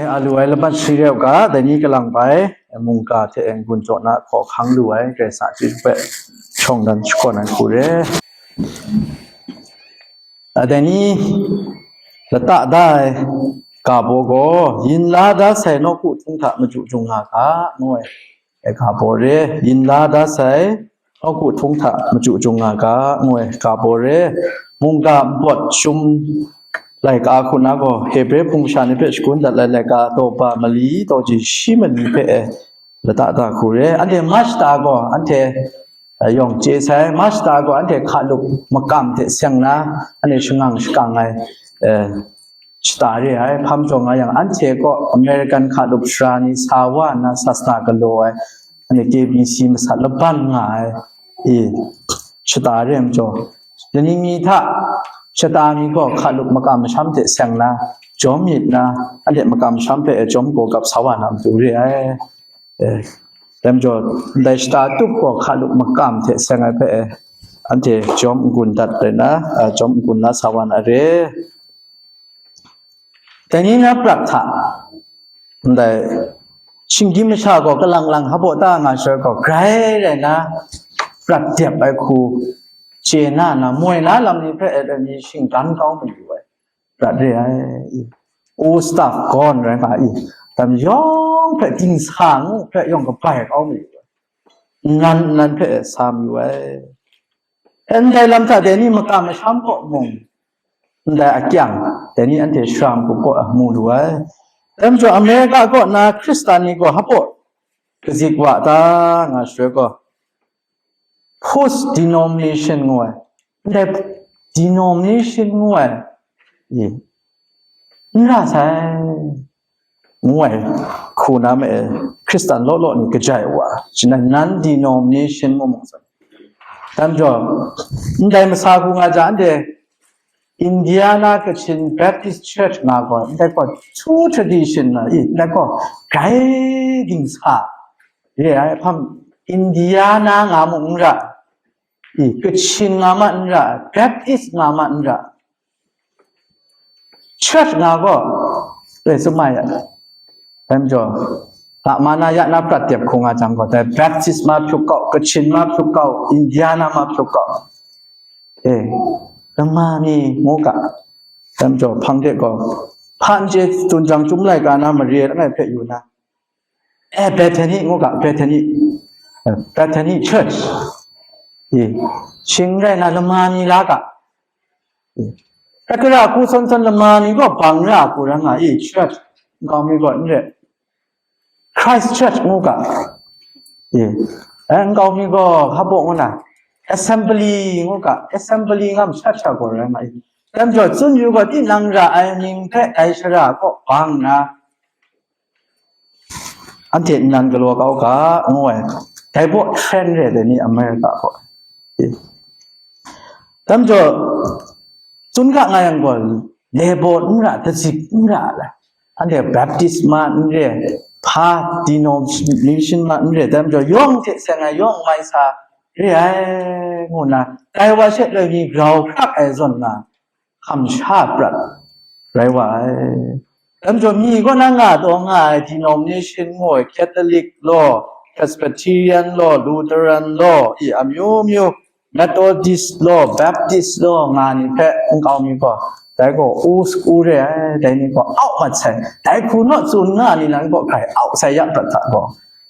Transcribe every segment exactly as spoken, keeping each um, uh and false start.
A lu ai lamat shi re u ga, dai ni kalang bai mungga hte n-gun jaw na hkaw hkang lu ai Karai Kasang a chyeju hpe shawng dan shakawn ai hku re. A, dai ni lata da ai ga baw gaw, yin la da sai nawku htung hta machyu chyu nga ga, ngu ai. E, ga baw re, yin la da sai nawku htung hta machyu chyu nga ga, ngu ai. Ga baw re, mungga npawt shum laika hku na gaw, Hebre hpung masha ni hpe shagun dat ai laika daw ba mali, daw ji shi mali hpe e, lata da hku re. Anhte mashta gaw, anhte, eh, yawng chye sai, mashta gaw anhte hkalup makam hte seng na, anhte shangang shakang ai, eh, shata re ai. Hpa majaw nga yang, anhte kaw American hkalup sara ni sa wa nna sasana galaw ai, anhte K B C masat laban nga ai, e, shata re ai majaw, laning mi hta shata mi gaw hkalup makam masham hte seng na, jawm myit na, anhte makam masham hpe jawm gaw gap sa wa na matu re ai. Eh, dai majaw, ndai shata tup gaw hkalup makam hte seng ai hpe, eh, anhte jawm n-gun dat rai na, ah, jawm n-gun la sa wa na re. Dai ni na prat hta, ndai shinggyim masha gaw kalang lang hpa baw ta nga shaloi gaw, grai rai na prat dep ai hku chye na na, moi na lam ni hpe e ai ni shinggan kau mayu ai. Prat re ai. U staff gawn rai nga i, dam yawng hpe dingsa ngu hpe yawng kabai kau mayu ai. Nnan nnan hpe sa mayu ai. Ndai lam hta dai ni makam masham kaw mung, ndai akyang, dai ni anhte shara matu kaw mu lu ai. Dai majaw, America kaw na Hkristan ni gaw hpa baw kazik wa ta nga shaloi gaw, post denomination ngu ai, ndai denomination ngu ai, e, n ra sai, ngu ai hku na ma e, Hkristan law law ni kajai wa, shi nan non-denomination ngu mu sai. Dai majaw, ndai masa hku nga jang, anhte Indiana Kachin Baptist Church nga gaw, ndai gaw true tradition na, i, ndai gaw grai dingsa re ai, hpang Indiana nga mung n ra, i, Kachin nga ma n ra, Baptist nga ma n ra, church nga gaw, e, sumai ya. Dai majaw, a ma na ya na prat dep hku nga jang gaw, dai Baptist ma hpyuk kau, Kachin ma hpyuk kau, Indiana ma hpyuk kau. E, lama mi ngu ga, dai majaw, hpang de gaw, hpa n chye tsun jang, Chyum laika na mare langai hpe yu na, e, Bethany ngu ga, Bethany, e, Bethany Church, e, shing rai na lama mi la ga, e, Ekara hku sawn sawn lama mi gaw bang ra hku rai nga, e, Church nkau mi gaw n re, Christ Church ngu ga, e, e, nkau mi gaw hpa baw ngu na, Assembly ngu ga, Assembly ngam sha sha gaw rai nga, e, dai majaw, tsun yu gaw, tinang ra ai mying hpe dai shara kaw bang nna, anhte nnan galaw kau ga, ngu ai, dai baw trend re dai ni America kaw. Dai majaw, tsun ga nga yang gaw, le baw n ra, dazik n ra la, anhte Baptist ma n re, hpa denomination ma n re, dai majaw, yawng hte seng ai, yawng mai sa re ai, ngu nna, dai wa she loi mi grau hkrak ai zawn na, hkam sha prat rai wa ai. Dai majaw, mi kaw na nga taw nga ai denomination ngu ai, Catholic law, Presbyterian law, Lutheran law, i, amyu myu, Methodist law, Baptist law nga ni hpe nkau mi gaw, dai gaw u saku re ai, dai ni gaw au mat sai, dai hku naw tsun nga ni nan gaw grai au sai ya prat hta gaw,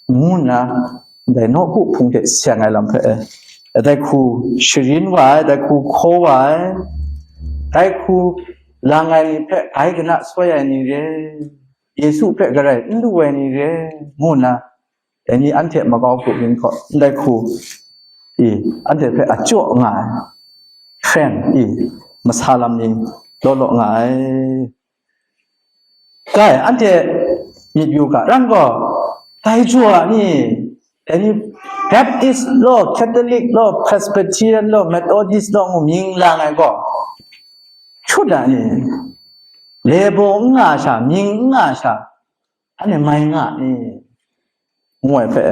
ngu nna, ndai nawku hpung hte seng ai lam hpe, e, dai hku sharin wa ai, dai hku hkaw wa ai, dai hku lang ai ni hpe gai kana soi ai ni re, Yesu hpe garai n lu ai ni re, ngu nna, dai ni anhte makau grup yin hkaw, ndai hku, i, anhte hpe a jaw nga ai, hpren, i, masa lam ni law law nga ai. Kai, anhte myit yu ga, ran gaw, dai jaw a ni, dai ni Baptist law, Catholic law, Presbyterian law, Methodist law ngu mying lang ai gaw, shut a ni, le baw n nga sha, mying n nga sha, anhte mai nga ni, ngu ai hpe,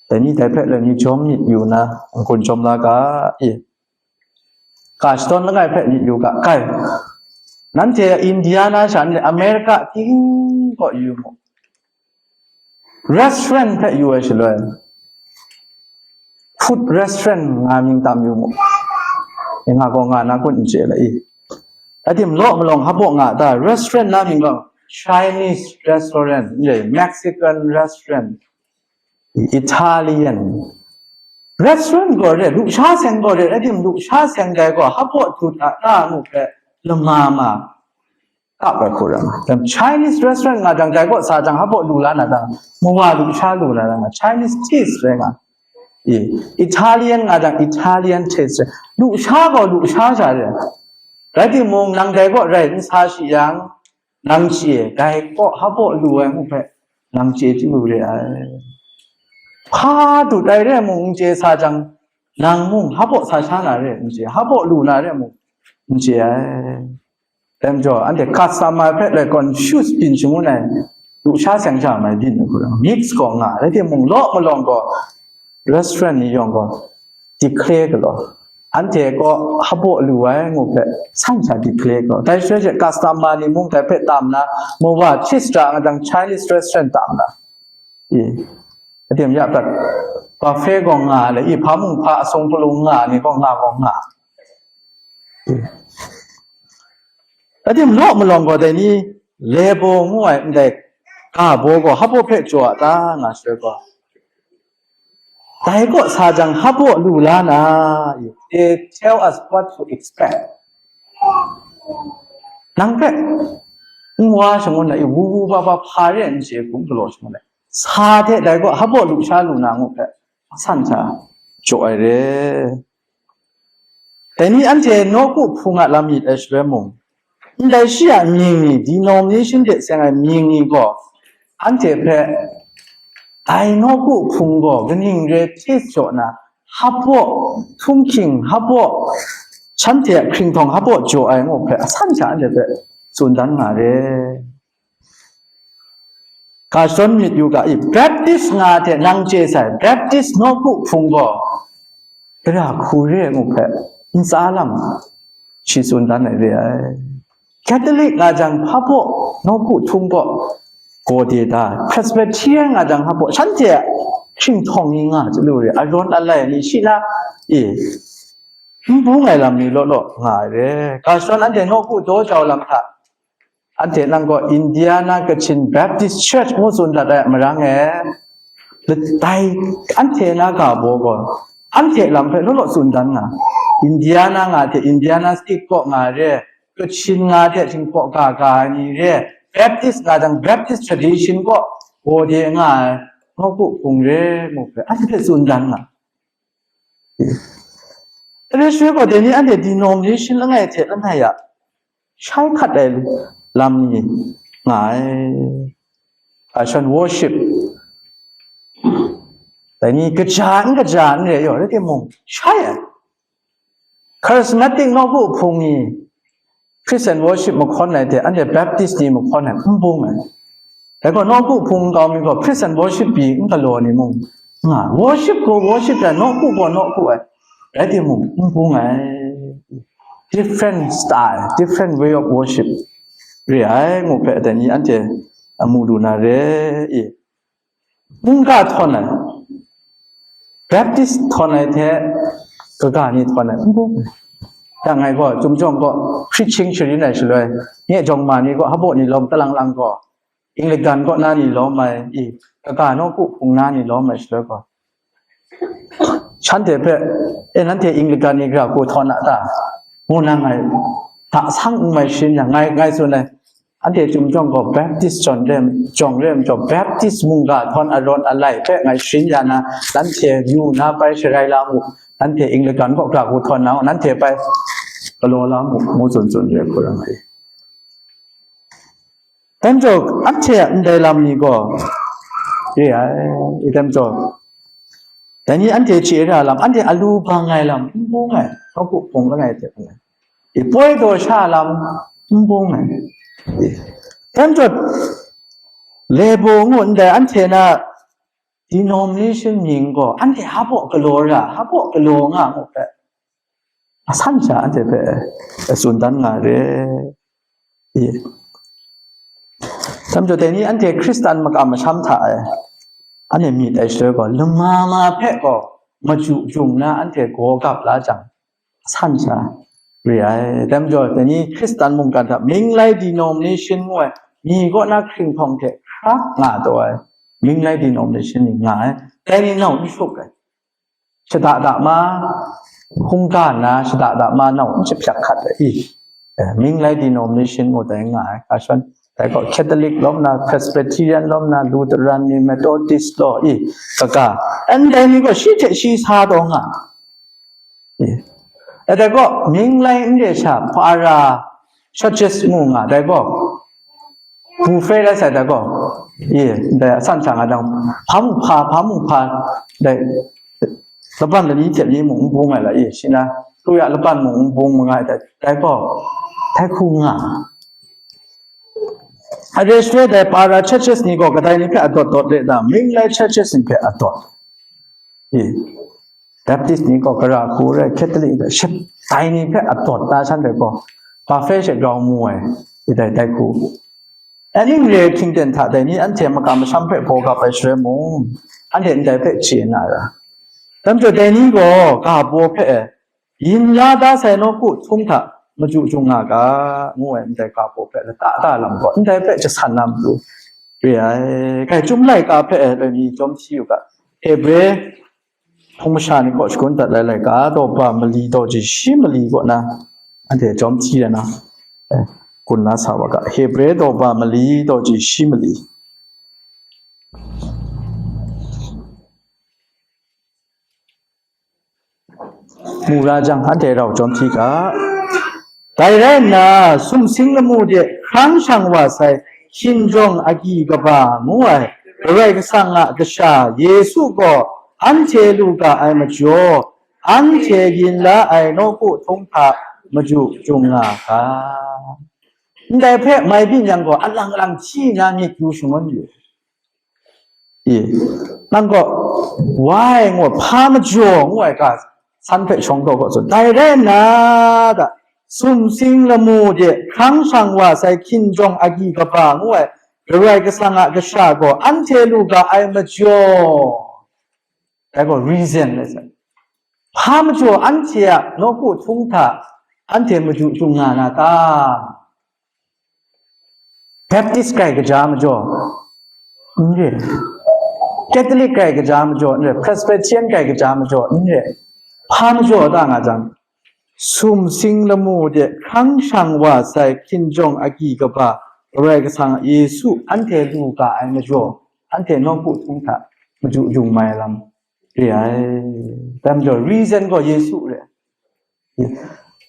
dai ni dai hpe lai mi jawm myit yu na, n-gun jawm la ga, i, ga shadawn langai hpe myit yu ga, kai, Nanhte India na sha, nanhte America ting kaw yu mu. Restaurant hpe yu ai shaloi, food restaurant nga mying tam yu mu. E, nga gaw nga na kun n chye la i. Adim law malawng hpaw nga ta, restaurant na mying gaw Chinese restaurant, n re, Mexican restaurant, Italian restaurant gaw re, lusha seng gaw re, adim lusha seng dai gaw hpaw dut a ta mu hpe lama ma kap ai hku rai nga. Chinese restaurant nga jang, dai kaw sa jang, hpaw lu la na jang, mawa lusha lu la na nga, Chinese taste rai nga. I, Italian nga jang, Italian taste rai. Lusha gaw lusha sha re. Rai timung, nang dai kaw rai n sa shi yang, nang chye, dai kaw hpaw lu ai ngu hpe, nang chye chyu lu re ai. Hpa dut ai re mung n chye sa jang, nang mung hpaw sa sha na re n chye, hpaw lu na re mung n chye ai. Dai majaw, anhte customer hpe lai confuse byin shangun ai, lusha seng sha mai byin ai hku rai, mix gaw nga, rai timung, law malawng gaw, restaurant ni yawng gaw, declare galaw, anhte gaw hpaw lu ai ngu hpe, san sha declare galaw. Dai shaloi she customer ni mung dai hpe tam na, mawa chisra nga jang Chinese restaurant tam na, i, adim ya prat, buffet gaw nga le, i, hpa mung hpa asung palung nga ni gaw nga gaw nga. Adim law malawng gaw dai ni, lebo ngu ai ndai ga baw gaw hpaw hpe jaw a ta nga shaloi gaw, dai kaw sa jang hpaw lu la na, they tell us what to expect. Nang hpe n wa shangun ai, wu wu ba ba hpa re n chye hku n galaw shangun ai, sa hte dai kaw hpaw lusha lu na ngu hpe, san sha jaw ai re. Dai ni anhte nawku hpung a lam myit ai shaloi mung, ndai shi a mying ni, denomination hte seng ai mying ni gaw, anhte hpe, dai nawku hpung gaw kaning re hte jaw na, hpaw htunghking, hpaw shanhte a hkringhtawng hpaw jaw ai ngu hpe, asan sha anhte hpe tsun dan nga re. Ga shadawn myit yu ga i, Baptist nga hte nang chye sai, Baptist nawku hpung gaw, gara hku re ai ngu hpe, ntsa lam shi tsun dan ai re ai. Catholic nga jang, hpaw nawku hpung gaw, gaw de da, Presbyterian nga jang, hpaw shanhte a hkringhtawng ni nga chyalu re, arawn alai ni shi na, e, n bung ai lam ni law law nga ai re. Ga shadawn anhte nawku daw jau lam hta, anhte nang gaw Indiana Kachin Baptist Church ngu tsun dat ai a marang e, dai anhte na ga baw gaw, anhte lam hpe law law tsun dan nga, Indiana nga hte Indiana State kaw nga re, Kachin nga hte Jinghpaw ga ga ai ni re, Baptist nga jang Baptist tradition kaw gaw de nga ai, nawku hpung re, ngu hpe anhte tsun dan nga. Dai re shaloi gaw, dai ni anhte denomination langai hte langai a shai hkat ai lam ni nga ai. Ashan worship, dai ni kaja n kaja n re yaw, rai timung, shai ai. Charismatic nawku hpung ni Christian worship mahkawn ai hte, anhte Baptist ni mahkawn ai n bung ai. Dai gaw, nawku hpung nkau mi gaw Christian worship pyi n galaw ni mung nga, worship gaw worship ai, nawku gaw nawku ai. Rai timung, n bung ai. Different style, different way of worship re ai, ngu hpe dai ni anhte amu lu na re i. Mungga htawn ai, Baptist htawn ai hte kaga ni htawn ai n bung ai. Ya ngai gaw, Chyum Jawng gaw preaching sharin ai shaloi, nye jawng ma ni gaw, hpaw ni lawm talang lang gaw, Anglican kaw na ni lawm ai, i, kaga nawku hpung na ni lawm ai shaloi gaw, shanhte hpe, "E, nanhte Anglican ni gara hku htawn a ta?" ngu na ngai hta sang n mai sharin yang, ngai, ngai tsun ai, anhte Chyum Jawng gaw Baptist jawng re, jawng re majaw, Baptist mungga htawn arawn alai hpe ngai sharin ya na, nanhte yu na pai sharai la mu, nanhte Anglican kaw gara hku htawn na, nanhte pai galaw la mu, ngu tsun tsun re hku rai ngai. Dai majaw, anhte a ndai lam ni gaw, re ai, i dai majaw, dai ni anhte chye ra lam, anhte alu bang ai lam n bung ai, nawku hpung langai hte, i poi daw sha lam n bung ai. I, dai majaw, lebo ngu ndai anhte na denomination mying gaw, anhte hpaw galaw ra, hpaw galaw nga ngu hpe, asan sha anhte hpe tsun dan nga re. Dai majaw dai ni anhte Hkristan makam masham hta e, anhte myit ai shaloi gaw, lama ma hpe gaw maju jung na anhte gaw gap la jang, asan sha re ai. Dai majaw, dai ni Hkristan mungkan hta Minglai denomination ngu ai, mi kaw na hkringhpawng hte hkra nga taw ai Minglai denomination ni nga ai, dai ni nau n shup ai. Shada da ma, hkungga nna shada da ma nau n shahpyak hkat ai. I, eh, Minglai denomination ngu dai nga ai, ka shon, dai gaw Catholic lawm na, Presbyterian lawm na, Lutheran ni, Methodist law, i, kaga, ndai ni gaw shi hte shi sa taw nga. I, eh, dai gaw Minglai n re sha, para churches ngu nga, dai gaw, bu fei rai sai dai gaw, i, dai asan sha nga jang, hpa mung hpa, hpa mung hpa, dai, laban lani hte mi mung n bung ai la, i, shi na, lu ya laban mung n bung mangai dai, dai gaw, dai hku nga. Are shaloi dai para churches ni gaw kadai ni hpe adawt dawt re ta, Minglai churches ni hpe adawt. I, Baptist ni gaw kara hku rai, Catholic ni gaw shep, dai ni hpe adawt na shanhte gaw, ba fei she grau mu ai, i dai, dai hku. Aning re hkying ten hta dai ni anhte makam masham hpe gaw gap ai shaloi mung, anhte ndai hpe chye na ra. Dai majaw dai ni gaw ga baw hpe e, yin la da sai nawku htung hta maju jung nga ga, ngu ai ndai ga baw hpe lata da lam gaw, ndai hpe jasan na matu re ai. Kai, Chyum laika hpe e loi mi jawm hti u ga, Hebre hpung masha ni kaw shagun dat lai laika, daw ba mali daw ji shi mali kaw na, anhte jawm hti ai na, eh, gun na sa wa ga, Hebre daw ba mali daw ji shi mali. Mu ra jang, anhte rau jawm hti ga. Dai rai nna, sumsing lamu de hkrang shang wa sai, hkinjawng agyi kaba ngu ai, Karai Kasang a Kasha Yesu gaw anhte lu ga ai majaw, anhte yin la ai nawku htung hta maju jung nga ga. Ndai hpe mai byin yang gaw, alang alang hti nna myit yu shangun yu. I, nang gaw, wai ngu, hpa majaw ngu ai ga san hpe shawng taw gaw tsun, dai rai nna, ga, sumsing lamu de hkrang shang wa sai hkinjawng agyi kaba ngu ai Karai Kasang a Kasha gaw anhte lu ga ai majaw, dai gaw reason le sai. Hpa majaw anhte a nawku htung hta anhte maju jung nga na ta? Baptist grai kaja majaw n re, Catholic grai kaja majaw n re, Presbyterian grai kaja majaw n re, hpa majaw ta nga jang, sumsing lamu de hkrang shang wa sai hkinjawng agyi kaba Karai Kasang Yesu anhte lu ga ai majaw, anhte nawku htung hta maju jung mai lam re ai. Dai majaw, reason gaw Yesu re ai.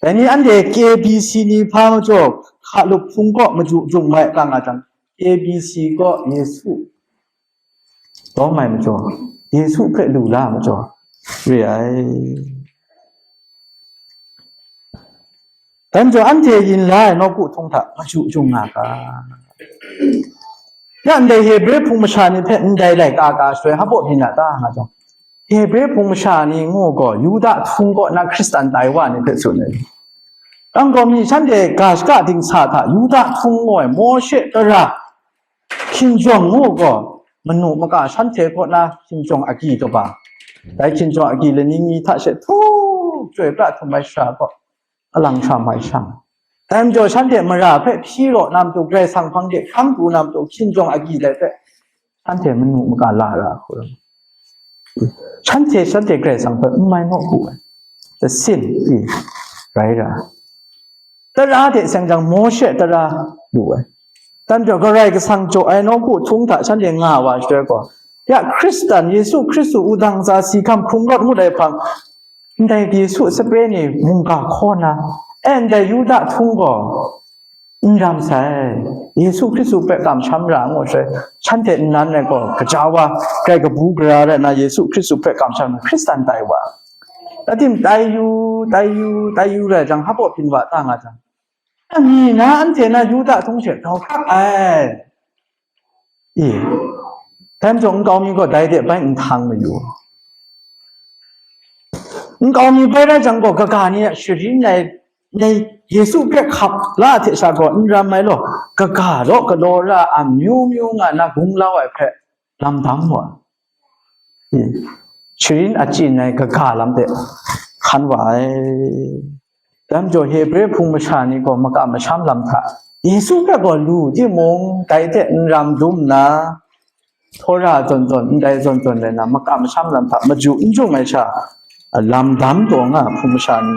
Dai ni anhte K B C ni hpa majaw, hkalup hpung kaw maju jung mai ta nga jang, K B C gaw Yesu lawm ai majaw, Yesu hpe lu la ai majaw re ai. Dai majaw, anhte yin la ai nawku htung hta maju jung nga ga. Ya ndai Hebre hpung masha ni hpe ndai laika ka shaloi hpa byin na ta nga jang, Hebre hpung masha ni ngu gaw, Yuda htung kaw na Hkristan tai wa ni hpe tsun ai. Nang gaw mi shanhte ga shaka dingsa hta Yuda htung ngu ai Mawshe tara hkinjawng ngu gaw, manu maka shanhte kaw na hkinjawng agyi kaba, dai hkinjawng agyi lani ni hta she htu chyoi pra htum ai shara gaw, alang hkra mai shang. Dai majaw, shanhte mara hpe hpyi raw na matu, Karai Kasang hpang de hkang pru na matu, hkinjawng agyi dai hpe, shanhte manu maka la ra hku rai. Shanhte, shanhte Karai Kasang hpe n mai naw pu ai. The sin, i, rai ra. Tara hte seng jang, Mawshe tara lu ai. Dai majaw, Karai Kasang jaw ai nawku htung hta shanhte nga wa shaloi gaw, ya Hkristan, Yesu Hkristu wudang ntsa si hkam hkrung rawt ngut ai hpang, ndai Yesu sape ni mungga hkaw na, e, ndai Yuda htung gaw n ram sai, Yesu Hkristu hpe kamsham ra ngu shaloi, shanhte nnan ai gaw, gaja wa, grai kabu gara rai nna, Yesu Hkristu hpe kamsham na Hkristan tai wa. Atim tai yu, tai yu, tai yu rai jang, hpa byin wa ta nga jang, Ani na anhte na Yuda htung she grau hkrak ai. I, dai majaw nkau mi gaw dai de bai n htang mayu. Nkau mi bai rai jang gaw, kaga ni a sharin ai Ndai Yesu hpe hkap la hte sha gaw n ram ai law, kaga law galaw ra amyu myu nga na gung lau ai hpe lam dam wa. Sharin achyin ai kaga lam hte hkan wa ai. Dai majaw Hebre hpung masha ni gaw makam masham lam hta Yesu hpe gaw lu timung, dai hte n ram dum nna, Tora zawn zawn, ndai zawn zawn rai na, makam masham lam hta maju n jung ai sha, lam dam taw nga hpung masha ni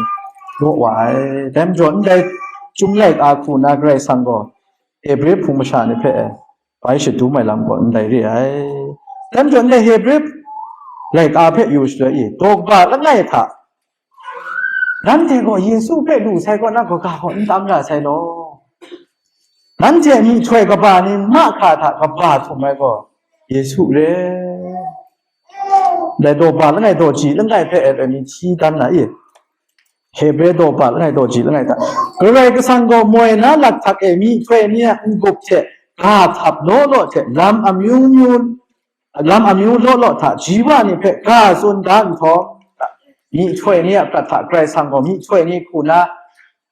law wa ai. Dai majaw ndai Chyum laika hku na Karai Kasang gaw Hebre hpung masha ni hpe bai shadum ai lam gaw ndai re ai. Dai majaw ndai Hebre laika hpe yu shaloi i, daw kaba langai hta, nanhte gaw Yesu hpe lu sai kaw na kaga gaw n tam ra sai law. Nanhte myihtoi kaba ni mahkra hta kaba htum ai gaw Yesu re. Dai daw ba langai daw ji langai hpe e ai ni hti dan na i? Hebre daw ba langai daw ji langai hta, Karai Kasang gaw moi na lakhtak e myihtoi ni a n-gup hte ga htap law law hte lam amyu myu, lam amyu law law hta ji wa ni hpe ga tsun da nhtawm, myihtoi ni a prat hta Karai Kasang gaw myihtoi ni hku na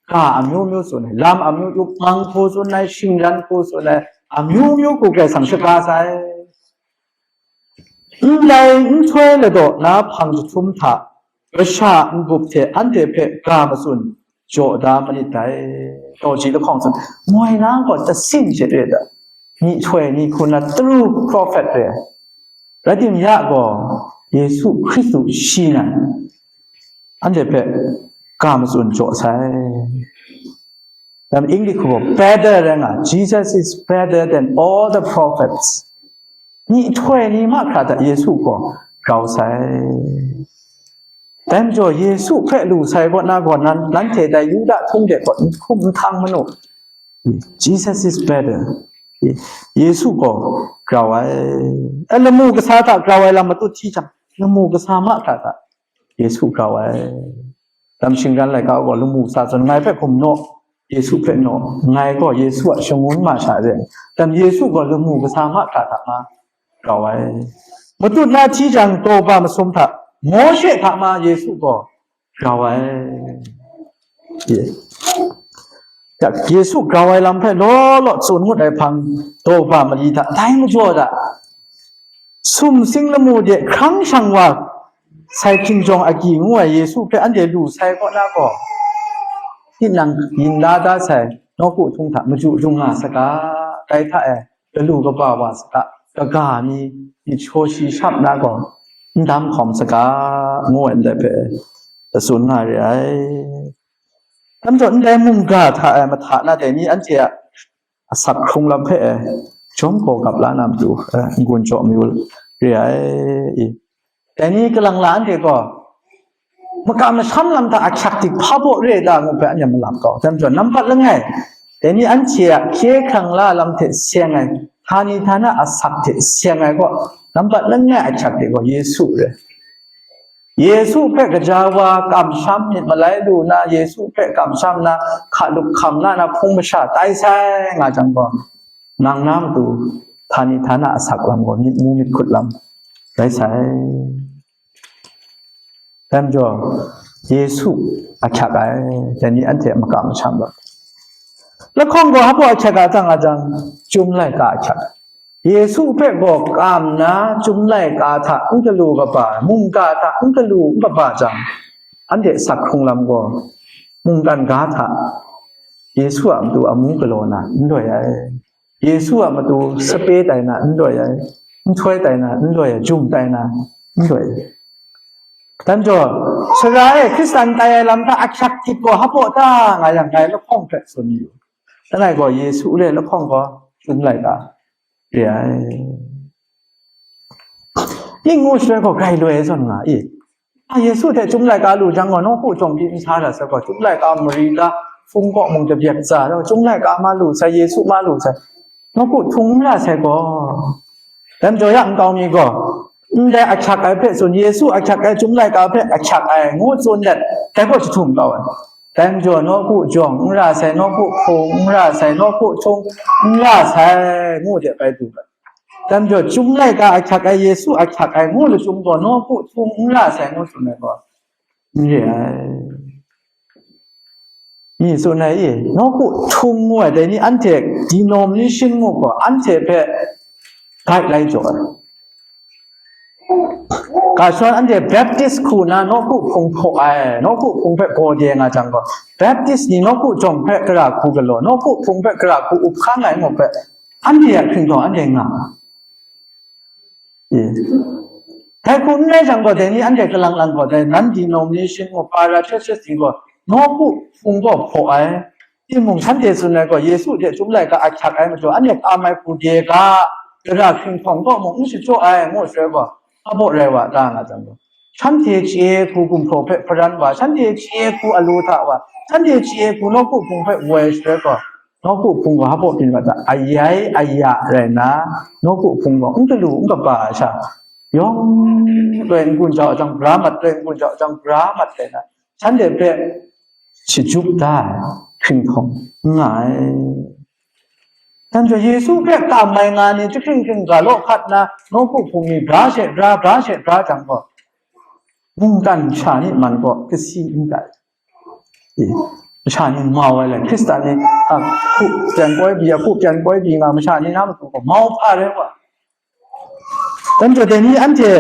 ga amyu myu tsun ai, lam amyu myu, mang hku tsun ai, shingran hku tsun ai, amyu myu hku Karai Kasang shaga sai. Ndai nhtoi ladaw na hpang jahtum hta, kasha n-gup hte anhte hpe ga matsun jaw da manit dai. Daw ji lahkawng tsun, moi na gaw tasin she re da, myihtoi ni hku na true prophet re ai. Rai timung ya gaw, Yesu Hkristu shi nan, anhte hpe ga matsun jaw sai. Dai English hku gaw, better rai nga, Jesus is better than all the prophets. Myihtoi ni mahkra hta Yesu gaw grau sai. Dai majaw Yesu hpe lu sai kaw na gaw, nan, nanhte dai Yuda htung de gaw n hkum n htang manu. Jesus is better. Yesu gaw grau ai. E, lamu kasa hta grau ai lam matut hti jang, lamu kasa mahkra hta Yesu grau ai. Dai shingran laika gaw lamu kasa tsun, ngai hpe hkum naw, Yesu hpe naw, ngai gaw Yesu a shangun masha re. Dai Yesu gaw lamu kasa mahkra hta ma grau ai. Matut na hti jang, daw ba masum hta, Mawshe hta ma Yesu gaw grau ai. Ye. Ya, Yesu grau ai lam hpe law law tsun ngut ai hpang, daw ba mali hta, dai majaw da, sumsing lamu de hkrang shang wa sai hkinjawng agyi ngu ai Yesu hpe anhte lu sai kaw na gaw, tinang yin la da sai nawku htung hta maju dung nga saga, dai hta e galu kaba wa saga, kaga ni myit shaw shi shap na gaw n dam hkawm saga, ngu ai ndai hpe tsun nga re ai. Dai majaw ndai mungga hta e mahta na dai ni anhte a asak hkrung lam hpe e jawm gaw gap la na matu, e, n-gun jaw mayu re ai. I, dai ni kalang la anhte gaw, makam masham lam hta ahkyak dik hpa baw re ai ta ngu hpe anhte malap kau. Dai majaw nampat langai, dai ni anhte a hkye hkrang la lam hte seng ai, htani htana asak hte seng ai gaw, nampat langai ahkyak dik gaw Yesu re. Yesu hpe gaja wa kamsham myit malai lu na, Yesu hpe kamsham na, hkalup hkam la na hpung masha tai sai nga jang gaw, nang na matu htani htana asak lam gaw myit mu myit hkut lam rai sai. Dai majaw, Yesu ahkyak ai, dai ni anhte a makam masham lam. Lahkawng gaw hpa ahkyak a ta nga jang, Chyum laika ahkyak. Yesu hpe gaw kam nna Chyum laika hta n galu kaba, mungga hta n galu n kaba jang, anhte sak hkrung lam gaw, mungkan ga hta Yesu a matu amu galaw na n loi ai. Yesu a matu sape tai na n loi ai, nhtoi tai na n loi ai, jum tai na n loi ai. Dai majaw, sara e Hkristan tai ai lam hta ahkyak dik gaw hpa ta nga yang, ngai lahkawng hpe tsun yu. Langai gaw Yesu re, lahkawng gaw Chyum laika re ai. Ning ngu shaloi gaw grai loi ai zawn nga i? A, Yesu hte Chyum laika lu jang gaw, nawku jawng pyi n sa dat sai gaw, Chyum laika mari la, hpung kaw mung tabyak tsa, Chyum laika ma lu sai, Yesu ma lu sai, nawku htung n ra sai gaw. Dai majaw ya nkau mi gaw, ndai ahkyak ai hpe tsun, Yesu ahkyak ai, Chyum laika hpe ahkyak ai, ngu tsun let, dai gaw jahtum kau ai. Dai majaw nawku jawng n ra sai, nawku hpung n ra sai, nawku htung n ra sai, ngu de bai du ai. Dai majaw, Chyum laika ahkyak ai, Yesu ahkyak ai, ngu lachyum gaw, nawku htung n ra sai, ngu tsun ai gaw, n re ai. Mi tsun ai i, nawku htung ngu ai, dai ni anhte denomination ngu gaw, anhte hpe guide lai jaw ai. Ga shawng anhte Baptist hku na nawku hpung hpaw ai, nawku hpung hpe gaw de nga jang gaw, Baptist ni nawku jawng hpe kara hku galaw, nawku hpung hpe kara hku up hkang ai ngu hpe, anhte a hkringdawng anhte nga ai. Dai hku n rai jang gaw, dai ni anhte kalang lang gaw, dai nan denomination gaw, para churches ni gaw, nawku hpung gaw hpaw ai. Timung shanhte tsun ai gaw, Yesu hte Chyum Laika ahkyak ai majaw, anhte hpa mai hku de ga, gara hkringhkawng kaw mung n shachyaw ai, ngu shaloi gaw, hpa baw rai wa ta nga jang gaw, shanhte chye hku gumhpraw hpe hparan wa, shanhte chye hku alu hta wa, shanhte chye hku nawku hpung hpe woi shaloi gaw, nawku hpung gaw hpa baw byin wa ta, ayai aya rai nna, nawku hpung gaw n galu n kaba ai sha, yawng loi n gun jau jang, bra mat loi n gun jau jang, bra mat rai nna, shanhte hpe shajup da ai hkringhkawng n nga ai. Dai majaw Yesu hpe kam mai nga ni, jahkring hkring ga law hkat nna, nawku hpung ni bra she bra, bra she bra jang gaw, mungkan sha ni man gaw kasi n tai. E, masha ni mau ai le, Hkristan ni, a, hku pyan koi pyi, a, hku pyan koi pyi nga masha ni na matu gaw mau hpa rai wa. Dai majaw dai ni anhte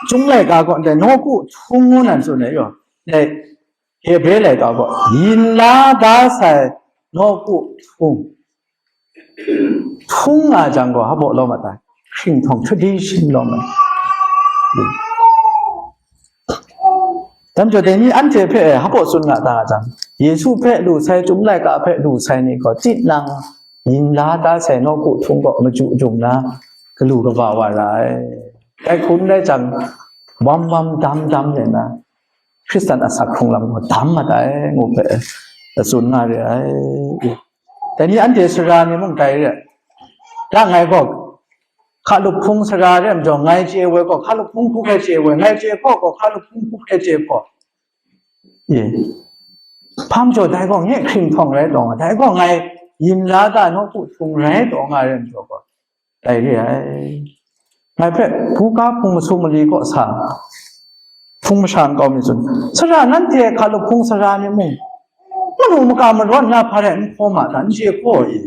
Chyum Laika kaw ndai nawku htung ngu nan tsun ai yaw, dai Hebre laika gaw, yin la da sai nawku htung. Htung nga jang gaw, hpa baw lawm a ta? Hkringhkawng tradition lawm ai. Dai majaw dai ni anhte hpe hpa baw tsun nga ta nga jang, Yesu hpe lu sai, Chyum Laika hpe lu sai ni gaw, tinang yin la da sai nawku htung gaw maju jung na, galu kaba wa ra ai. Dai hku n rai jang, bam bam dam dam rai nna, Hkristan asak hkrung lam gaw dam mat ai, ngu hpe tsun nga re ai. Dai ni anhte sara ni mung dai re ai. Da ngai gaw, hkalup hpung sara re ai majaw, ngai chye woi gaw, hkalup hpung hku hkrai chye woi, ngai chye hkaw gaw, hkalup hpung hku hkrai chye hkaw. E, hpa majaw dai gaw nye hkringhkawng rai taw nga, dai gaw ngai yin la da nawku htung rai taw nga re ai majaw gaw, dai re ai. Ngai hpe buga hpung masum mali kaw sa, hpung masha nkau mi tsun, sara nanhte hkalup hpung sara ni mung, manu maka marawn na hpa rai n hkaw ma ta, n chye hkaw i?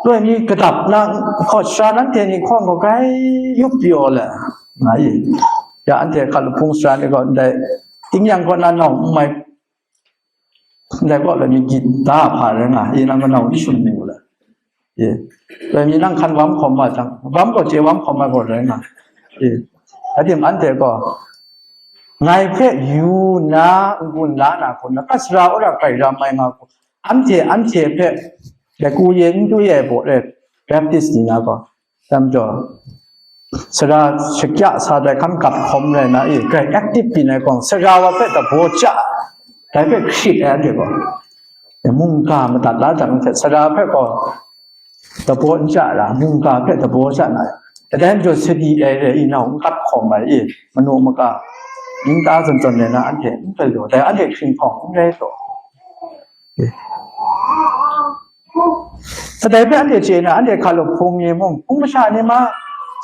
Loi mi kadap na hkaw sara nanhte ni hkaw gaw grai yup pyaw le, nga i? Ya anhte hkalup hpung sara ni gaw ndai, tingnyang kaw na nau n mai, ndai kaw loi mi git da hpa rai nga, e, nang manau n shun mu le. E, loi mi nang hkan wam hkawm wa jang, wam gaw chye wam hkawm ai gaw rai nga. E, adim anhte gaw, ngai hpe yu nna n-gun la na hku nna, hpa sara wora grai ram ai nga hku, anhte, anhte hpe, dai ku ye n du ye ai baw re, Baptist ni na gaw, dai majaw, sara shakya sa dai hkan gat hkawm rai na i, grai active byin ai gaw, sara wa hpe dabaw ja, dai hpe hkrit ai anhte gaw, mungga madat la jang hte, sara hpe gaw dabaw n ja ra, mungga hpe dabaw ja na, dai majaw sadi ai re i, nau n gat hkawm ai i, manu maka, nta zawn zawn rai na anhte n galaw, dai anhte hkringhkawng n rai taw. Kadai hpe anhte chye na, anhte hkalup hpung ni mung, hpung masha ni ma,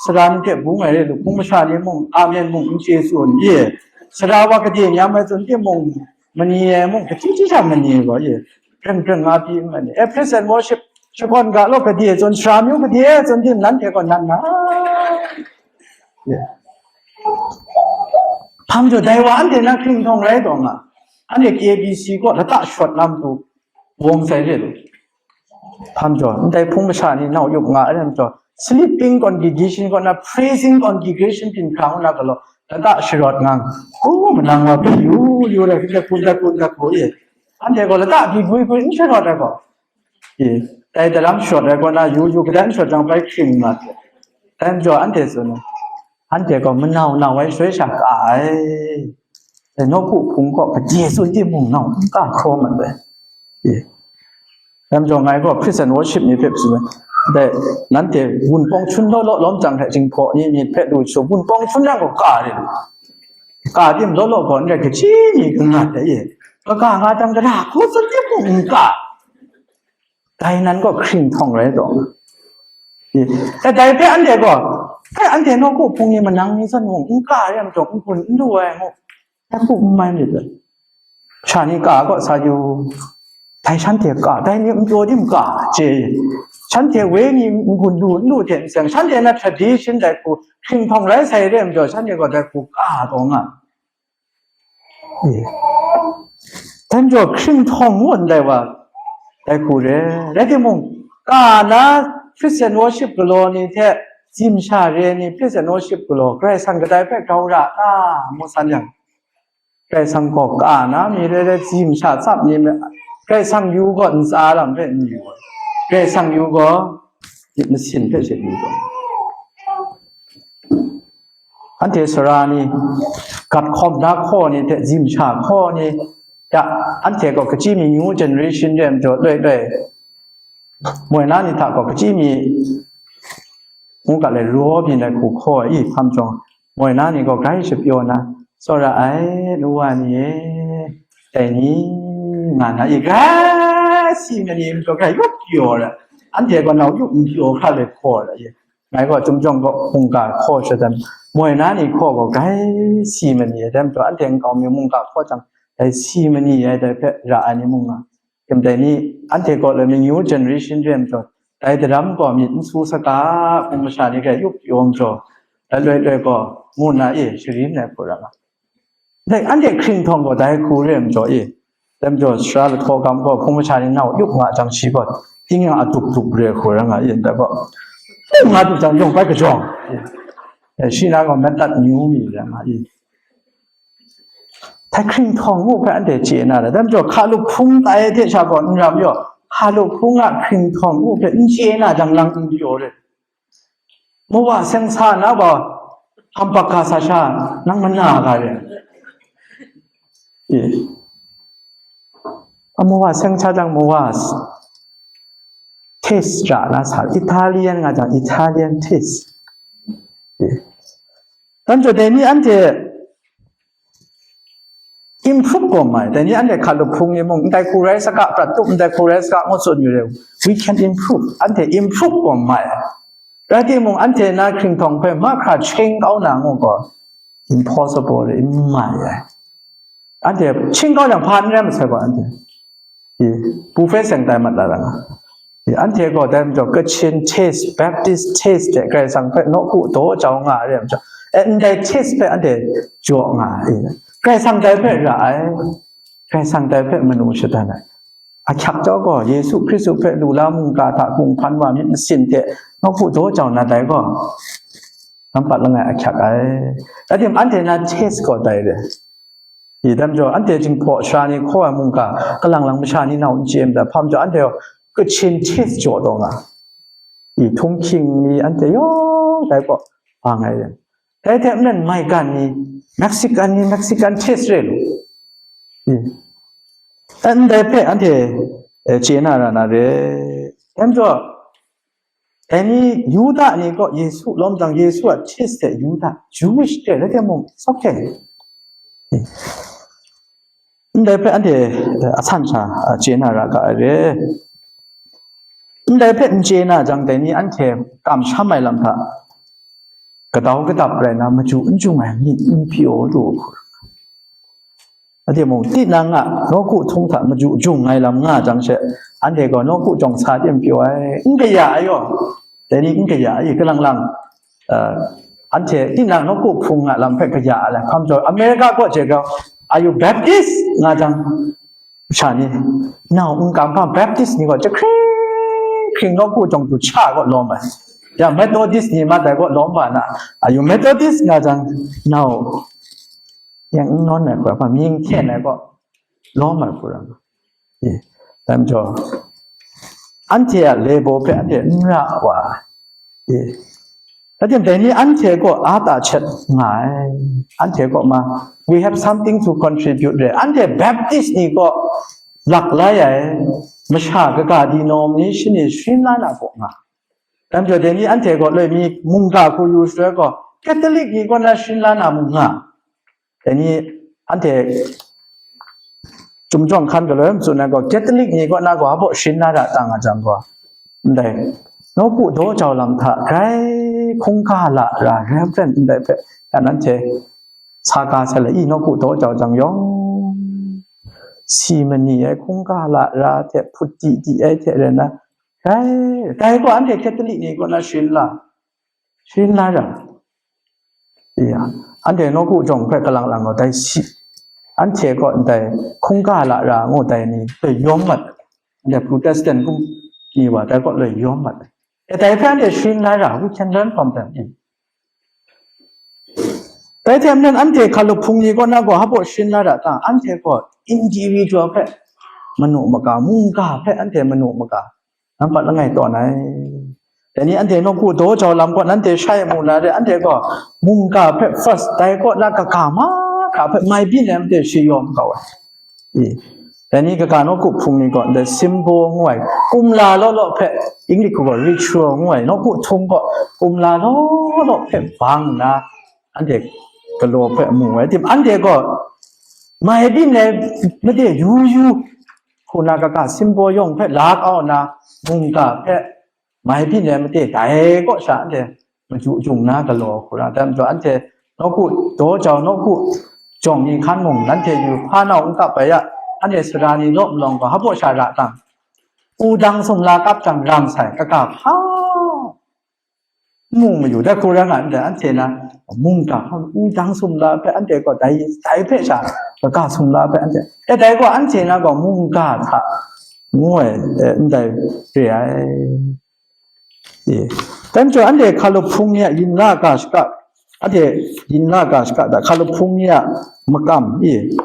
sara ni hte bung ai re lu, hpung masha ni mung, amen mung n chye tsun, ye, sara wa gade nyam ai tsun timung, mani ai mung, kahti hti sha mani gaw, ye, preng preng nga pyi n mani. E, praise and worship, shakawn ga law gade tsun, sara myu gade tsun tim, nanhte gaw nan na. Ye. Hpa majaw dai wa anhte na hkringhkawng rai taw nga, anhte K B C kaw lata shawt na matu, wong sai re lu. Hpa majaw, ndai hpung masha ni nau yup nga ai majaw, sleeping congregation kaw na praising congregation byin hkra ngu na galaw, lata sharawt ngang. U, manang wa hpe yu, yu rai, hpe kun dat kun dat hku e. Anhte gaw lata byi gwi gwi n sharawt ai gaw. E, dai daram sharawt ai kaw na yu, yu, gadan sharawt jang bai hkring nga hte. Dai majaw anhte tsun ai, anhte gaw manau nau ai shaloi sha ka ai. Dai nawku hpung kaw gade tsun timung nau n ka hkraw mat ai. E. Dai majaw ngai gaw praise and worship ni hpe tsun ai. Dai, nanhte Wunpawng Hkyun law law lawm jang hte Jinghpaw ni myit hpe lu shu, Wunpawng Hkyun yang gaw ka re. Ka tim law law gaw n rai, kaji ni kangat ai e. Kaga nga jang, gara hku tsun timung n ka. Dai nan gaw hkringhkawng rai taw. E, dai hpe anhte gaw, e, anhte nawku hpung ni manang ni zawn mung n ka re ai majaw, n-gun n lu ai ngu. Dai hku n mai myit dai. Sha ni ka kaw sa yu, dai shanhte ka, dai ni npyaw di maka, chye, shanhte wenyi n-gun lu n lu hte n seng, shanhte na tradition dai hku hkring htawng rai sai re majaw, shanhte gaw dai hku ka taw nga. Dai majaw hkring htawng ngu ndai wa, dai hku re, rai timung, ka na Christian worship galaw ni hte, zim sha re ni Christian worship galaw, Karai Kasang kadai hpe grau ra ta, ngu san yang, Karai Kasang gaw ka na mi re re, zim sha tsap ni me, Karai Kasang yu gaw ntsa lam hpe n yu ai, Karai Kasang yu gaw myit masin hpe she yu gaw. Anhte sara ni, gat hkawm na hkaw ni hte zim sha hkaw ni, ya, anhte gaw kachyi mi new generation re majaw loi loi, moi na ni hta gaw kachyi mi ngu ga lai raw byin ai hku hkaw ai, i hpam jawng, moi na ni gaw grai shapyaw na, tsawra ai, nu wa ni e, dai ni, nga na i, grai si ma ni majaw grai yup pyaw ai, anhte gaw nau yup n pyaw hkra lai hkaw ai, ngai gaw chyum jawng gaw hkungga hkaw shatan, moi na ni hkaw gaw grai si ma ni ai, dai majaw anhte nkau mi mungga hkaw jang, dai si ma ni ai, dai hpe ra ai ni mung nga. Dai ni, anhte gaw loi mi new generation re majaw, dai daram gaw myit n su saga, hpung masha ni hkrai yup pyaw majaw, dai loi loi gaw, ngu nna e sharin ai hku ra nga. Dai anhte hkring htawng gaw dai hku re majaw e, dai majaw sara lahtaw gam gaw hpung masha ni nau yup nga jang shi gaw, ting yang a dup dup re hku ra nga e, ndai gaw, nga du jang yawng bai kajawng, e, shi na gaw mat dat nyu mi ra nga e. Dai hkring htawng ngu hpe anhte chye na ra, dai majaw hkalup hpung tai hte sha gaw n ram yaw, hkalup hpung a hkring htawng ngu hpe n chye na jang lang n pyaw re. Mawa seng sa na gaw, hkam bak ga sa sha, nang mana ga re. E. A mawa seng sa jang mawa s-, taste ra na sa, Italian nga jang Italian taste. E. Dai majaw dai ni anhte improve gaw mai, dai ni anhte hkalup hpung ni mung, ndai hku rai saga, prat tup ndai hku rai saga, ngu tsun yu re, we can improve, anhte improve gaw mai. Rai timung, anhte na hkring htawng hpe mahkra ching kau na ngu gaw, impossible re, n mai ai. Anhte ching kau jang hpa n rai masai gaw, anhte, e, buffet seng tai mat la ra nga. E, anhte gaw dai majaw Kachin taste, Baptist taste hte Karai Kasang hpe nawku daw jau nga ai re majaw, e, ndai taste hpe anhte jaw nga ai, e, Karai Kasang dai hpe ra ai, Karai Kasang dai hpe manu shadan ai. Ahkyak jau gaw, Yesu Hkristu hpe lu la mungga hta gung hpan wa myit masin hte nawku daw jau na dai gaw, nampat langai ahkyak ai. Rai tim, anhte na taste gaw dai re. I dai majaw, anhte Jinghpaw sara ni hkaw ai mungga, kalang lang masha ni nau n chye ndai hpam jau, anhte gaw Kachin taste jaw taw nga. I htunghking ni anhte yawng dai gaw, ba ngai ren. Dai hte maren maigan ni, Mexican ni, Mexican taste re lu. I. Ndai hpe anhte, eh, chye na ra na re. Dai majaw, dai ni Yuda ni gaw Yesu lawm jang, Yesu a taste hte Yuda, Jewish hte rai timung, it's okay. Ndai hpe anhte, eh, asan sha, ah, chye na ra ga ai re. Ndai hpe n chye na jang, dai ni anhte kamsham ai lam hta, kadau kadap rai na, maju n jung ai myit n pyaw lu. Rai timung, tinang a nawku htung hta maju jung ai lam nga jang she, anhte gaw nawku jawng sa tim pyaw ai, n kaya ai yaw, dai ni n kaya ai, kalang lang, uh, anhte tinang nawku hpung a lam hpe kaya ai, hkam jaw, America kaw je gaw, "Are you Baptist?" nga jang, sha ni, nau n kam hpa Baptist ni gaw jahkring hkring nawku jawng du cha gaw lawm ai. Ya, Methodist ni ma dai gaw lawm wa na, "Are you Methodist?" nga jang, nau yang n nawn ai hku ra, mying hten ai gaw lawm ai hku ra. E, dai majaw, anhte a label hpe anhte n ra wa. E, rai tim, dai ni anhte gaw a ta chet nga ai. Anhte gaw ma, we have something to contribute re. Anhte Baptist ni gaw lak lai ai, masha kaga denomination ni sharin la na gaw nga. Dai majaw, dai ni anhte gaw loi mi mungga hku yu shaloi gaw, Catholic ni kaw na sharin la na mung nga. Dai ni anhte Chyum jawng hkan galoi matsun ai gaw, Catholic ni kaw na gaw, hpa sharin na ra ta nga jang gaw, ndai nawku daw jau lam hta grai hkungga la ra, Reverend ndai hpe, ya nanhte sa ga sai la i, nawku daw jau jang yawng, si mani ai hkungga lara hte hput di di ai hte rai na, dai, dai gaw anhte Catholic ni kaw na sharin la, sharin la ra. Ya, anhte nawku jawng hpe kalang lang gaw dai si, anhte kaw ndai hkungga lara ngu dai ni loi yawm mat, anhte Protestant kum ni wa dai kaw loi yawm mat. E dai hpe anhte sharin la ra, we can learn from them. Dai hte maren anhte hkalup hpung ni kaw na gaw hpa sharin la ra ta, anhte gaw individual hpe manu maga, mungga hpe anhte manu maga, nampat langai tawn ai. Dai ni anhte nawku daw jau lam gaw nanhte shai mu na re, anhte gaw mungga hpe first, dai kaw na kaga mahkra hpe mai byin ai mate shi yawm kau ai. I, dai ni kaga nawku hpung ni gaw ndai symbol ngu ai, kumla law law hpe, English gaw ritual ngu ai, nawku htung gaw kumla law law hpe bang nna, anhte galaw hpe mu ai. Tim, anhte gaw mai byin ai mate yu yu, hku na kaga symbol yawng hpe la kau nna, mungga hpe mai byin ai mate dai kaw sha anhte maju jung na galaw hku ra, dai majaw anhte nawku daw jau, nawku jawng ni hkan mung nanhte yu hpa nau n kap ai ya, anhte sara ni law malawng gaw hpa sha ra tang, wudang sumla kap jang ram sai, kaga hpa n mu mayu, dai hku rai nga ndai, anhte na mungga hpa wudang sumla hpe anhte gaw dai, dai hpe sha kaga sumla hpe anhte, e dai gaw anhte na gaw mungga hta ngu ai, e, ndai re ai. E, dai majaw anhte hkalup hpung ni a yin la ga shaka, anhte yin la ga shaka da, hkalup hpung ni a makam, e,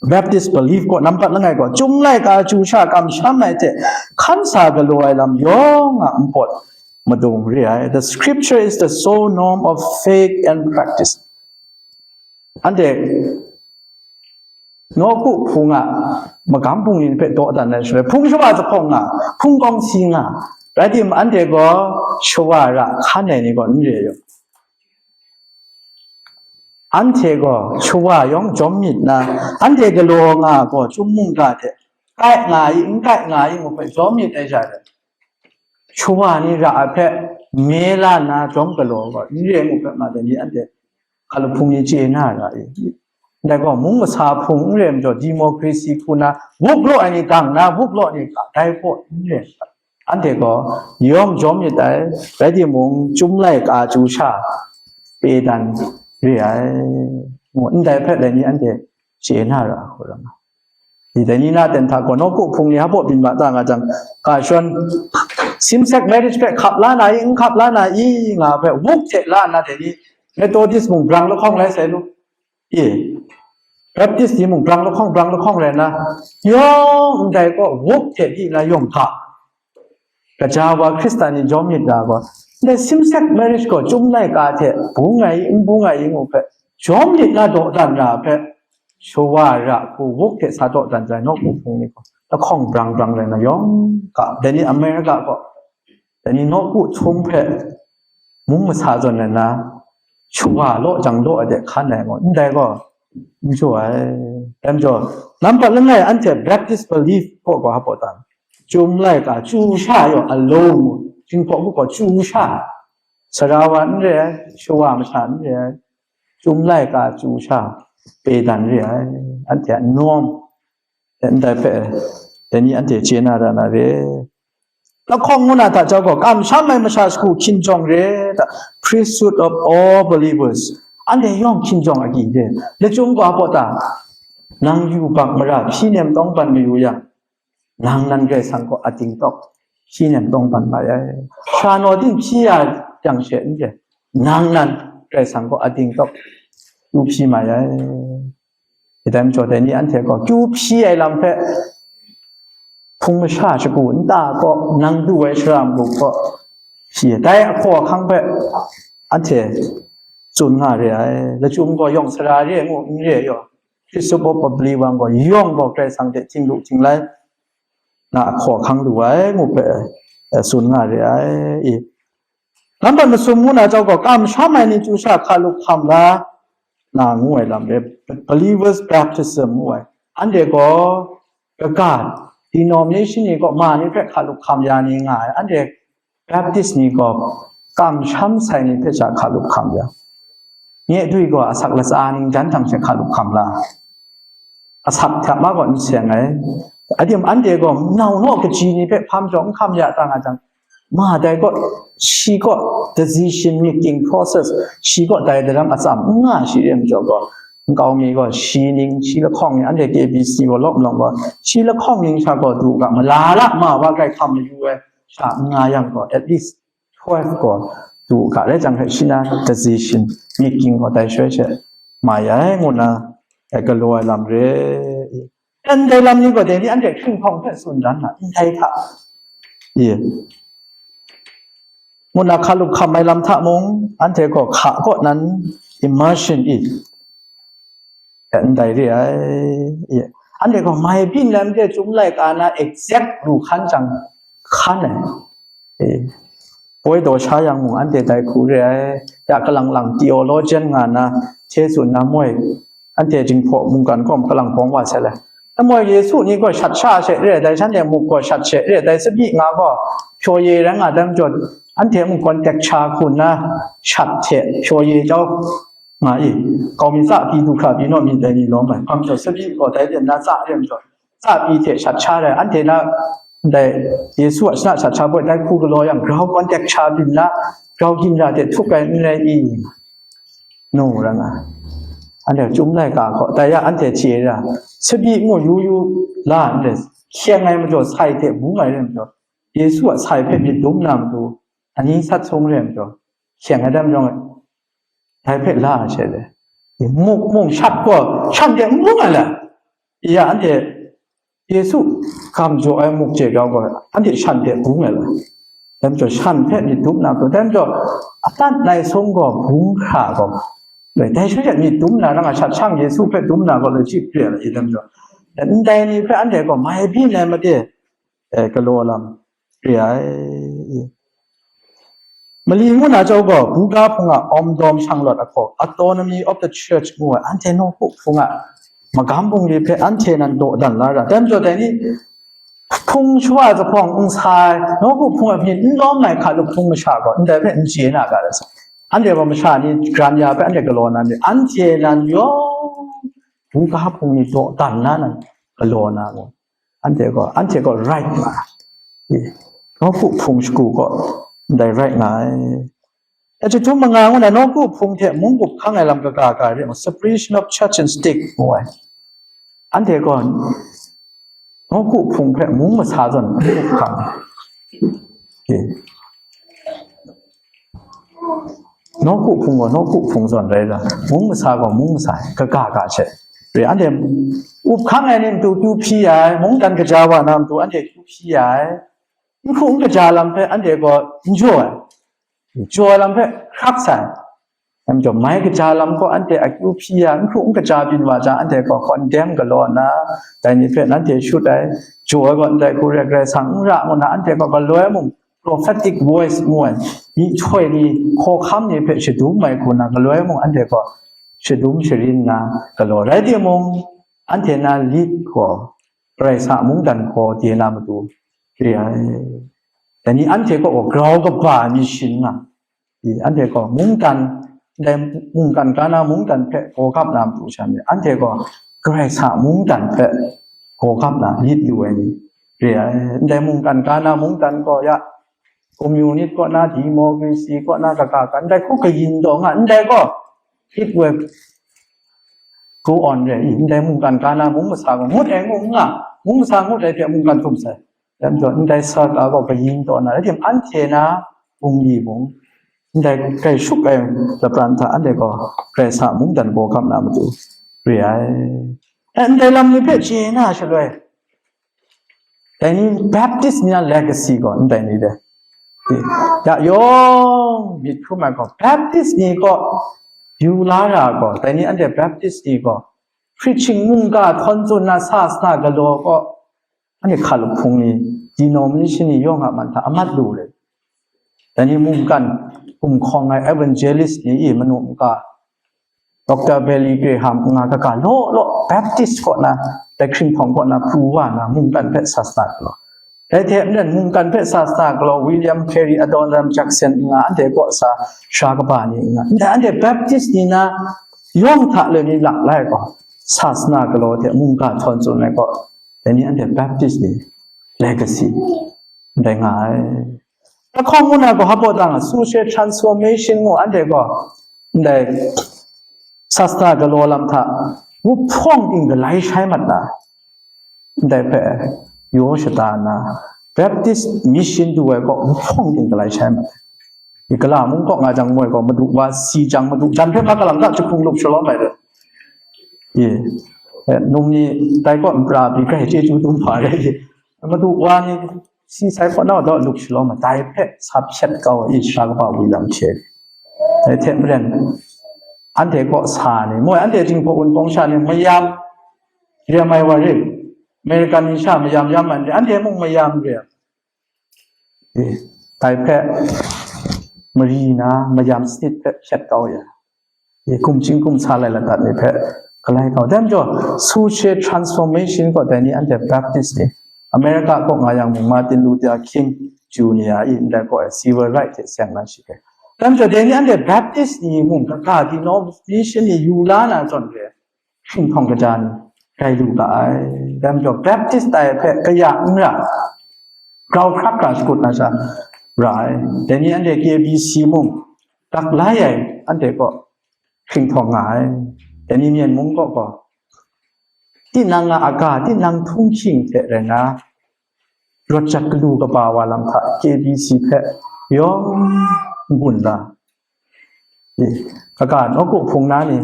Baptist belief gaw nampat langai gaw, Chyum laika chyu sha kamsham ai hte hkan sa galaw ai lam yawng a npawt madung re ai. The scripture is the sole norm of faith and practice. Anhte nawku hpung a magam bungli ni hpe dawdan ai shaloi, hpung shawa jahpawng nga, hpung kawng si nga, rai timung, anhte gaw shawa ra hkan ai ni gaw n re ai. Anhte gaw shawa yawng jawm myit na, anhte galaw nga gaw chyum mungga hte kai nga i, n kai nga i ngu hpe jawm myit ai sha, shawa ni ra ai hpe me la nna jawm galaw gaw n re ai ngu hpe ma dai ni anhte hkalup hpung ni chye na ra i? Ndai gaw, mung masa hpung n re ai majaw, democracy hku na, wuk law ai ni dang na, wuk law ni ga dai gaw n re ai. Anhte gaw yawng jawm myit ai, rai timung, Chyum laika chyu sha pe dan re ai, ngu ndai hpe dai ni anhte chye na ra hku ram ai. Dai ni na ten hta gaw, nawku hpung ni hpa byin ma ta nga jang, ga shawn, same sex marriage hpe hkap la na i, n hkap la na i, nga hpe wuk hte la nna dai ni, Methodist mung brang lahkawng rai sai lu. E, Baptist ni mung brang lahkawng, brang lahkawng rai nna, yawng ndai gaw wuk hte di nna yawng ga. Gaja wa Hkristan ni jawm myit ga gaw, ndai same sex marriage gaw Chyum laika hte bung ai, n bung ai ngu hpe, jawm myit na dawdan ra hpe, shawa ra hku wuk hte sa dawdan ai nawku hpung ni gaw, lahkawng brang brang rai nna yawng ga. Dai ni America gaw, dai ni nawku htung hpe mung masa zawn ai na, shawa law jang law ai de hkan ai gaw, ndai gaw n jaw ai. Dai majaw, nampat langai anhte Baptist belief gaw gaw hpa ta, Chyum laika chyu sha yaw alone, Jinghpaw hku gaw chyu sha, sara wa n re ai, shawa masha n re ai, Chyum laika chyu sha pe dan re ai, anhte a norm. Ndai hpe, dai ni anhte chye na ra na re. Lahkawng ngu na hta jau gaw, kamsham ai masha shagu hkinjawng re ta, priesthood of all believers. Anhte yawng hkinjawng agyi re. Lachyum gaw hpa ta, nang yubak mara hpyi nem tawng ban mayu yang, nang nan Karai Kasang kaw ating tawk hpyi nem tawng ban mai ai. Sha naw ting hpyi ya yang she n re, nang nan Karai Kasang kaw ating tawk kyu hpyi mai ai. Dai majaw dai ni anhte gaw kyu hpyi ai lam hpe hpung masha shagu nta kaw, nang du ai shara mung kaw hpyi ai. Dai ahkaw ahkang hpe anhte tsun nga re ai. Lachyum gaw yawng sara re ngu n re ai yaw, Hkristu baw pabli wang gaw yawng gaw Karai Kasang hte htinglu htinglai na ahkaw ahkang lu ai ngu hpe, eh, tsun nga re ai. I, nampat masum ngu na jau gaw, kamsham ai ni chyu sha hkalup hkam la na ngu ai lam re, believers baptism ngu ai. Anhte gaw kaga denomination ni kaw ma ni hpe hkalup hkam ya ni nga ai. Anhte Baptist ni gaw kamsham sai ni hpe sha hkalup hkam ya. Nye dwi gaw asak latsa ningjan hta she hkalup hkam la. asap hta ma gaw n seng ai. Adim anhte gaw nau naw kaji ni hpe hpa majaw n hkam ya ta nga jang, ma dai gaw, shi gaw decision making process, shi gaw dai daram atsam n nga shi re majaw gaw, nkau mi gaw shi ning, shi lahkawng ning, anhte K B C gaw lawm lawm gaw, shi lahkawng ning sha gaw du ga, mala la ma wa grai hkam mayu ai sha n nga yang gaw, at least twelve gaw du ga rai jang hpe, shi na decision making gaw dai shaloi she mai ai ngu na, e, galaw ai lam re. Ndai lam ni gaw dai ni anhte hkinghpawng hpe tsun dan na, ndai hta, ye, ngu na hkalup hkam ai lam hta mung, anhte gaw hka kaw nan immersion i, e, ndai re ai, ye. Anhte gaw mai byin lam de Chyum laika na exact lu hkan jang hkan ai, e. Poi daw sha yang mung, anhte dai hku re ai, ya kalang lang theologian nga na, hte tsun na moi, anhte Jinghpaw mungkan kaw kalang bawng wa sai le. Namoi Yesu ni gaw shat sha she re ai, dai shanhte muk gaw shat she re ai, dai tsabyi nga gaw pyaw ye rai nga dai majaw, anhte mung contact sha hku nna shat hte pyaw ye jau nga i, kau mi tsa pyi, du hkra pyi naw mi dai ni lawm ai, hpa majaw tsabyi gaw dai ten na tsa re ai majaw, tsa pyi hte shat sha rai, anhte na ndai Yesu a shana shat sha baw dai hku galaw yang, grau contact sha byin na, grau ginra hte htup ai n rai i? Nu ra nga. Anhte Chyum laika hkaw, dai ya anhte hte ra, tsabyi ngu yu yu la, anhte hkyeng ai majaw sai hte bung ai re majaw, Yesu a sai hpe myit dum na matu, ani sat sung re majaw, hkyeng ai dai majaw, dai hpe la ai she le. Muk mung shat gaw shan hte n bung ai le. Ya, anhte Yesu gam jaw ai muk je grau gaw, anhte shan hte bung ai le. Dai majaw, shan hpe myit dum na gaw, dai majaw, atat nai sung gaw bung hkra gaw, dai shaloi myit dum na, rang a shat shang Yesu hpe dum na gaw, loi chyi pre ai, dai majaw, ndai ni hpe anhte gaw mai byin ai made, e, galaw lam re ai. Mali ngu na chyawm gaw, buga hpung a awmdawm shanglawt ahkaw, autonomy of the church ngu ai, anhte nawku hpung a magam bungli hpe anhte nan dawdan la ra. Dai majaw dai ni hpung shawa jahpawng n sa ai, nawku hpung a myit n lawm ai hkalup hpung masha gaw ndai hpe n chye na ga rai sa. Anhte gaw masha ni gran ya hpe anhte galaw na myit, anhte nan yawng buga hpung ni dawdan na nan galaw na gaw, anhte gaw, anhte gaw rai nga ai. Nawku hpung shagu gaw ndai rai nga ai. Ahkying htum manga ngu na nawku hpung hte mung gup hkang ai lam kaga ga re, separation of church and state ngu ai. Anhte gaw nawku hpung hpe mung masa zawn mung gup hkang ai. Nawku hpung gaw nawku hpung zawn rai la, mung masa gaw mung masa ai, kaga ga she. Re, anhte up hkang ai ni matu kyu hpyi ai, mungdan kaja wa na matu anhte kyu hpyi ai, n hku n kaja lam hpe anhte gaw n jaw ai, jaw ai lam hpe hkrak sai. Dai majaw, mai kaja lam gaw anhte akyu hpyi ya, n hku n kaja byin wa jang, anhte gaw hkawn deng galaw nna, dai ni hpe nanhte shut ai, jaw ai gaw ndai hku re, Karai Kasang n ra ngu nna, anhte gaw galoi mung prophetic voice ngu ai, myihtoi ni, hkawhkam ni hpe shadum ai hku nna, galoi mung anhte gaw shadum sharin nna galaw. Rai timung, anhte na lit gaw Karai Kasang a mungdan hkaw de na matu re ai. Dai ni anhte kaw gaw grau kaba ai myit shin nga, i, anhte gaw mungdan, ndai mungkan Kana mungdan hpe gaw gap na matu sha ni, anhte gaw Karai Kasang a mungdan hpe gaw gap na lit yu ai ni re ai. Ndai mungkan Kana mungdan gaw ya, communist kaw na, democracy kaw na, kaga ga, ndai hku kayin taw nga, ndai gaw it will go on re, ndai mungkan Kana mung masa gaw ngut ai ngu n nga, mung masa ngut ai hte mungkan htum sai. Dai majaw, ndai sa ka gaw kayin taw na, rai timung, anhte na bungli mung, ndai grai shup ai lapran hta anhte gaw Karai Kasang a mungdan gaw gap na matu re ai. E, ndai lam ni hpe chye na shaloi, dai ni Baptist ni a legacy gaw ndai ni de. Ya yawng myit hkrum ai gaw, Baptist ni gaw yu la ra gaw, dai ni anhte Baptist ni gaw preaching mungga htawn tsun na sa sa galaw gaw, anhte hkalup hpung ni, denomination ni yawng a man hta amat lu re. Dai ni mungkan gumhkawng ai evangelist ni i manu mungga, Doctor Billy Graham nga kaga law law Baptist kaw na, dai hkringhpawng kaw na pru wa na mungkan hpe sa sa galaw. Dai hte maren mungkan hpe sa sa galaw William Carey, Adoniram Judson nga, anhte kaw sa sara kaba ni nga, ndai anhte Baptist ni na yawng hta le ni lak lai gaw, sasana galaw hte mungga htawn tsun ai gaw, dai ni anhte Baptist ni legacy ndai nga ai. Lahkawng ngu na gaw hpa baw tang, social transformation ngu anhte gaw ndai sasana galaw lam hta wuhpawng ting galai shai mat na, ndai hpe yaw shada nna, Baptist mission du ai gaw wuhpawng ting galai shai mat ai. I gala mung kaw nga jang moi gaw, madu wa si jang, madu jan hpe ma kalang ta jahpung lup shalawm ai re. I, eh, num ni dai kaw npra bi grai chyeju dum hpa re. I, madu wa ni si sai kaw nau daw lup shalawm ai, dai hpe sa hpyet kau ai, i sara kaba wai lam hte. Dai hte maren, anhte kaw sa ni, moi anhte Jinghpaw Wunpawng sha ni mayam, re ai wa re, American ni sha mayam yam ai, anhte mung mayam re ai. Eh, dai hpe mari na mayam sanit hpe hkyet kau ya. Eh, kumching kumsa lai ladat ni hpe galai kau. Dai majaw, social transformation gaw dai ni anhte Baptist ni, America kaw nga yang mung Martin Luther King Junior i ndai gaw ai civil right hte seng na shi hpe. Dai majaw, dai ni anhte Baptist ni mung, kaga denomination ni yu la na zawn re, hkinghkawng kaja ni rai lu ga ai. Dai majaw, Baptist tai hpe kaya n ra, grau hkrak hkra shakut na sha ra ai. Dai ni anhte K B C mung, dak lai ai, anhte kaw hkinghkawng nga ai. Dai ni Myen mung kaw gaw, tinang a aga, tinang htunghking hte rai na, rawt jat galu kaba wa lam hta K B C hpe yawng n-gun la. I, kaga nawku hpung na ni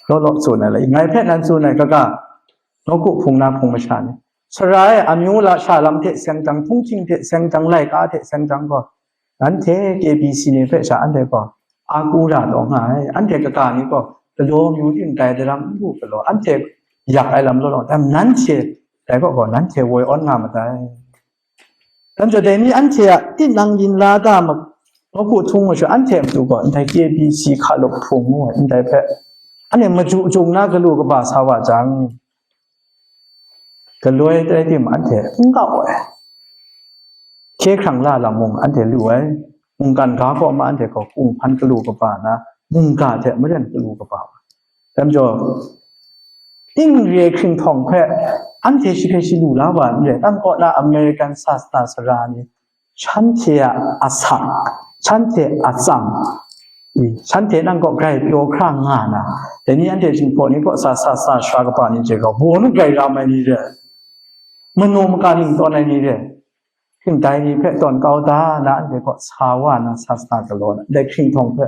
law law tsun ai la, i, ngai hpe nan tsun ai, kaga nawku hpung na hpung masha ni, Sara e, amyu lasha lam hte seng jang, htunghking hte seng jang, laika hte seng jang gaw, nanhte K B C ni hpe sha anhte gaw a ku ra taw nga ai. Anhte kaga ni gaw galaw amyu ting tai daram n lu galaw, anhte yak ai lam law law, dai nanhte dai kaw gaw nanhte woi awn nga madai. Dai majaw, dai ni anhte a tinang yin la da ma, nawku htung masha anhte matu gaw, ndai K B C hkalup hpung ngu ai, ndai hpe, anhte maju jung na galu kaba sa wa jang, galoi tai tim anhte n kau ai. Hkye hkrang la lam mung anhte lu ai, mungkan ga kaw ma anhte gaw kunghpan galu kaba na, mungga hte maren galu kaba. Dai majaw, ting re hkringhkawng hpe anhte shi hpe shi lu la wa n rai, nang kaw na American sasana sara ni, shanhte a asak, shanhte a atsam, i, shanhte nang kaw grai pyaw hkra nga na, dai ni anhte Jinghpaw ni kaw sa sa sa sara kaba ni hte gaw, baw nu grai ram ai ni re, manu maka ning tawn ai ni re, hkying dai ni hpe tawn kau da na, anhte kaw sa wa na, sasana galaw na, ndai hkringhkawng hpe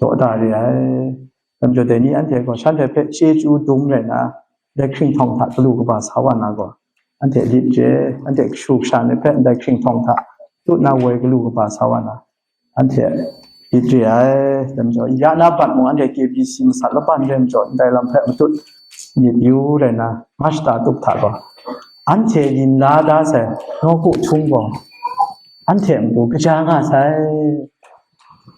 jaw da re ai. Dai majaw, dai ni anhte gaw shanhte hpe chyeju dum rai na, ndai hkringhkawng hta galu kaba sa wa na gaw, anhte lit re, anhte kashu kasha ni hpe ndai hkringhkawng hta tut na woi galu kaba sa wa na, anhte lit re ai. Dai majaw, ya na bat mung anhte K B C masat laban re majaw, ndai lam hpe matut myit yu rai na, ma shata tup hta gaw, anhte yin la da sai nawku htung gaw, anhte matu kaja nga sai.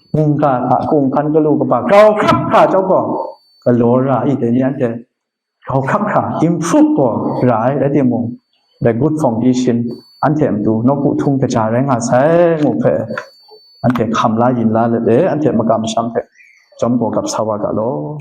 Mungga hta kunghpan galu kaba grau hkrak hkra chyawm gaw, galaw ra i, dai ni anhte grau hkrak hkra improve gaw ra ai, rai timung, the good foundation, anhte matu nawku htung kaja rai nga sai, ngu hpe, anhte hkam la yin la let e, anhte makam masham hpe chyawm gaw gap sa wa ga law.